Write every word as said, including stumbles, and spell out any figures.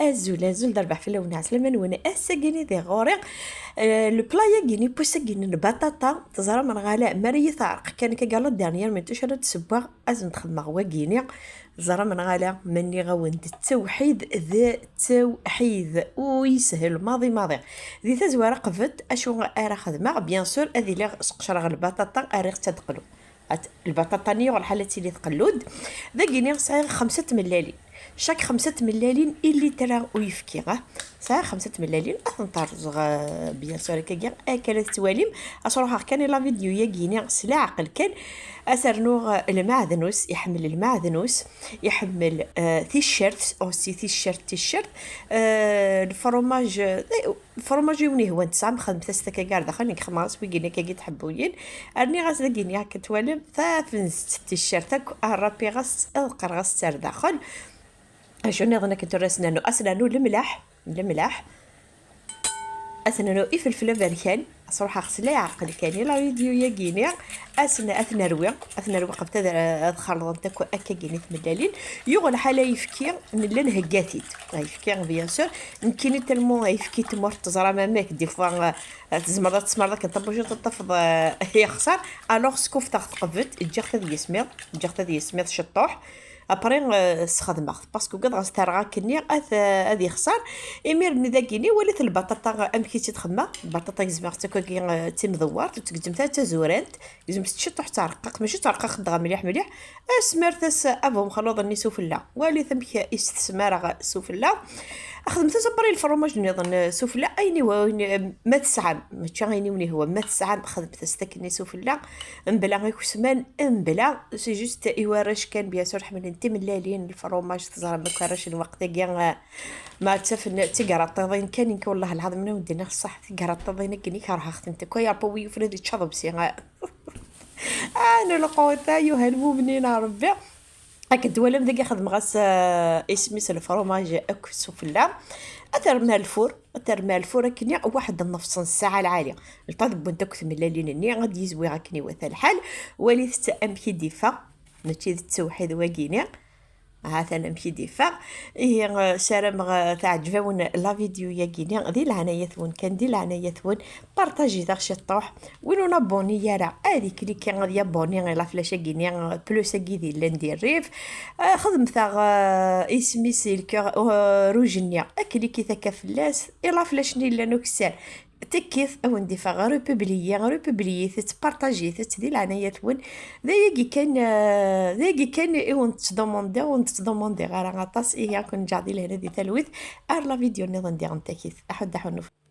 Azul, azul, d rrbeḥ fell-awen, ɛeslama-nwen. Ass-agi-ni di ɣur-i, eh, le plat-agi-ni n wass-agi-ni n lbaṭaṭa, teẓram neɣ ala, mi ara iyi-teɛreq kan akka la dernière minute, acu ara d-ssewweɣ, ad sen-d-xedmeɣ wagi-ni. Teẓram neɣ ala, ma nniɣ-awen-d d ttawḥid, d ttawḥid, u yeshel maḍi maḍi. Di tazwara qbet, acu ara xedmeɣ, bien sûr, ad iliɣ sqecreɣ lbaṭaṭa, rriɣ-tt ad d-teqlu. At-, lbaṭaṭa-nni yuɣ lḥal ad tili tqellu-d. Dagi-ni sɛiɣ xemsa tmellalin. Chaque xemsa tmellalin, il litra uyefki, ah. Sɛiɣ xemsa tmellalin, ad tent-rẓeɣ, eh, bien sûr, akkagi, akka la tettwalim. Ad s-ruḥeɣ kan i la vidéo-yagi-ni s leɛqel kan. Ad s-rnuɣ, eh, lmeɛdnus, iḥemmel lmeɛdnus, iḥemmel, eh, ticcert, aussi ticcert, ticcert. Eh, lefromaj, eh, Lefromaj i wen-ihwan tesɛam, xedmet-as takagi ar daxel, nekk xedmeɣ-as wigini akkagi tḥebbuyin. Rniɣ-as dagini akken twalam, tafenst ticcert akk, rrapiɣ-as, ḍeqqreɣ-as ar daxel. Acu nniḍen akken tura ad s-nernu, ad s-nernu lemlaḥ, lemlaḥ. Ad s-nernu ifelfel aberkan, ad s-ruḥeɣ s leɛqel kan i la vidéo-yagi-ni. Ad s-n-, ad t-nerwi, ad t-nerwi qbel ad, ad xalḍent akk akkagini tmellalin. Yuɣ lḥal ayefki, nella nhegga-t-id. Ayefki, bien sûr. Nekkini tellement ayefki tmurt teẓram amek, des fois, euh, tzemreḍ ad tesmreḍ akken tabujit ad tafeḍ, euh, yexṣer. Alors, skufteɣ-t qbel, ǧǧiɣ-t ad yismiḍ, ǧǧiɣ-t ad yismiḍ ciṭṭuḥ. Après, euh, sxedmeɣ-t, parce que ugadeɣ s terɣa akkenni ad, ad yexṣer. Imir-nni dagini, walit lbaṭaṭa amek i tt-id-xedmeɣ. Lbaṭaṭa gezmeɣ-tt akkagi, euh, d timdewwert, ur tgezzem ara d tazurant. Gezmeɣ-tt ciṭṭuḥ d tarqaqt, mačči d tarqaqt dɣa mliḥ mliḥ. Smert-as abumxluḍ-nni sufella. Walit amek i s-tesmareɣ sufella. Xedmet-as après lefromaj nniḍen sufella. Ayen iwa-, ayen, ma tesɛam, mačči ayen i wen-ihwan, ma tesɛam, xedmet-as takkenni sufella. Mebla ikesman, mebla, c'est juste i warrac kan, bien sûr, ḥemmlen timellalin, lefromaj, teẓram akk arrac n lweqt-agi, eh, ma ttafen d tigraṭiḍin kan, nekk wellah lɛaḍim, ma wen-d-iniɣ ṣṣeḥ, tigraṭiḍin akken i kerheɣ-tent akk, ay Ṛebbi, wi yufan ad yečč aḍebsi. Ah, n lqut, ayuha lmumnin a Ṛebbi. Akken twalam dagi xedmeɣ-as, ah, isem-is lefromaj akk sufella. Ad term ar lfur, ad term ar lfur akkenni waḥed nnefṣ n ssaɛa lɛali. Lṭad wwent akk tmellalin-nni, ad d-yizwi akken iwata lḥal. Walit-tt amek i d-iffeɣ, mačči d ttewḥid wagini. Ha-t-an amek i d-iffeɣ. Ihi, eh, ssarameɣ, eh, teɛǧeb-awen la vidéo-yagi-ni. Di leɛnaya-twen kan, di leɛnaya-twen, partajit-aɣ ciṭṭuḥ. Win ur nabuni ara, ad ikliki, ad yabuni i la flèche-agi-ni, eh, plus-agi d-yellan di rrif. Eh, xedmet-aɣ, eh, isem-is i le cœur, eh, rouge-nni. Aklikit akka fell-as, i la flèche-nni yellan ukessar. Tikkit, a wen-d-iffeɣ, republiyez, republiyit-tt, partajit-tt, di leɛnaya-twen. D ayagi kan, eh, d ayagi kan i wen-ttdumundiɣ, ur wen-ttdumundiɣ ara aṭas, ihi ad ken-ǧǧeɣ di lehna di talwit, ar la vidéo nniḍen diɣen takit. Aḥuddu aḥunnu.